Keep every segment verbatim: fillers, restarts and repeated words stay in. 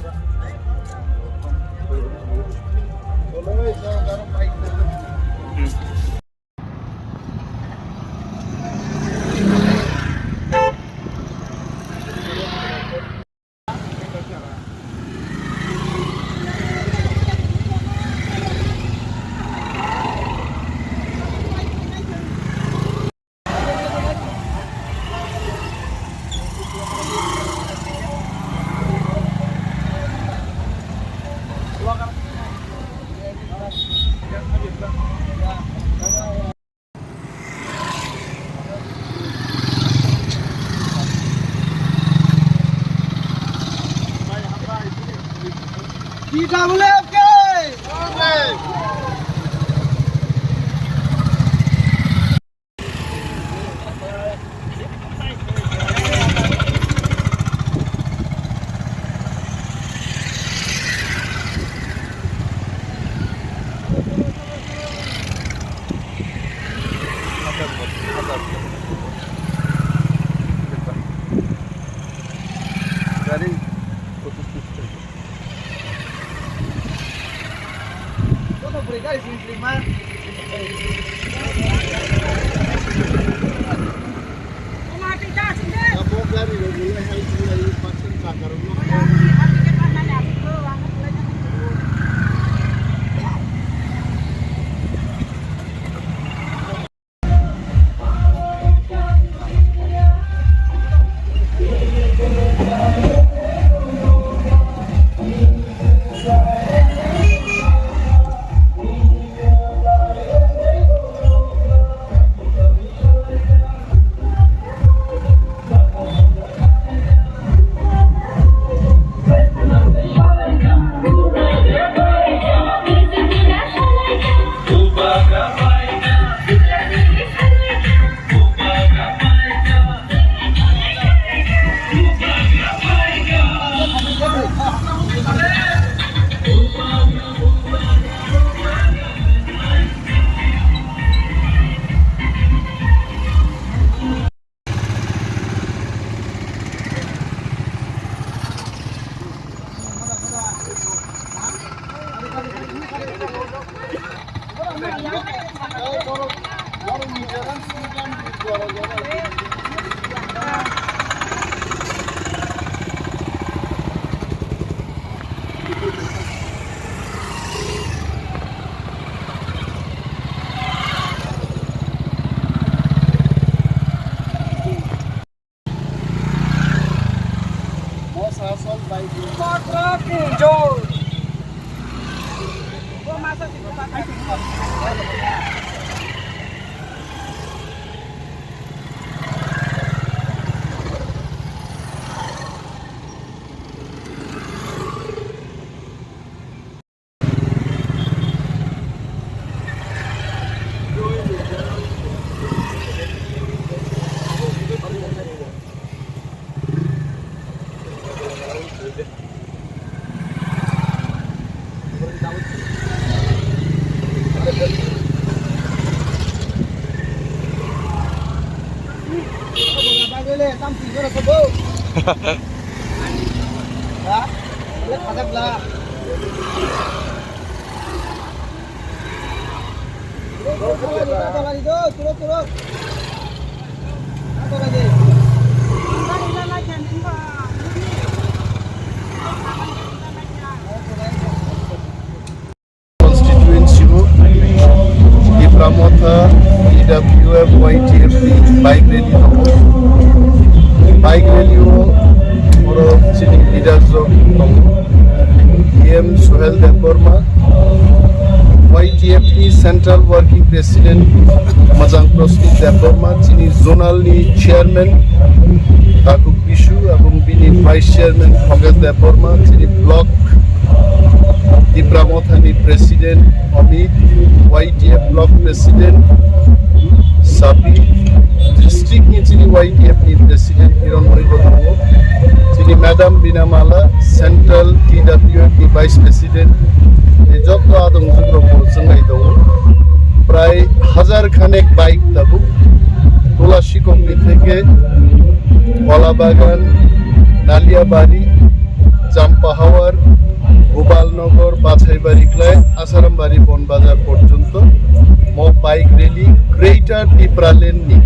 T W F K! Constituency o Tipra Motha, T W F, Y T F ni bike rally tongo. Bike rally o oro chini leaders rok tongo. D M Suhel Debbarma, Y T F ni Central Working President Majang Prosmit Debbarma, chini Zonal ni Chairman Takuk Bisu, abong bini Vice Chairman Khoges Debbarma, chini Block Tipra Motha ni President Amit, Y T F Block President Sabi, District ni chini Y T F ni President Hiron Moiko tongo, chini Madam Bina Mala, Central T W F ni Vice President, tei joto adong jugrok bo chwngnai tongo. Prai hajar khanek bike tabuk Tulasikongni theke Kolabagan, Naliabari, Jam-, Pahawar, Gopalnagar, Bachaibari klai Asarambari Bon Bazar porjonto mo bike rally Greater Tipraland ni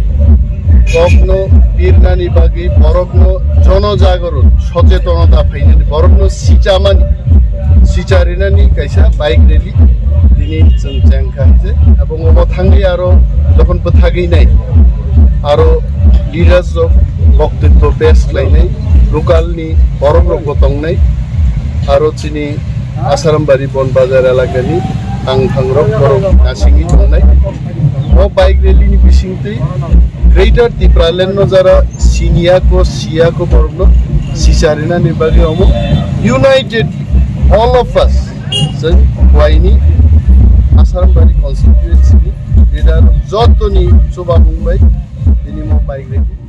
kokno birnani bagwi borokno jono jagaron sochetonota phainani, borokno sichamani, sicharinani kaisa bike rally tini chwng chengkha hwnse. Ebong omo thangwi aro jokhon bwthagwi nai aro leaders rok boktwitwo pes khlainai, local ni borok rok bo tongnai, aro chini Asarambari Bon Bazar elakani tangthangrok borok nasingwi tongnai. O bike rally ni bisingtwi Greater Tipraland no jara siniya ko siya ko borok no sicharinani bagwi omo united all of us, chwng waini Asarambari constituency ni leader jotoni chubamung bai tini mo bike rally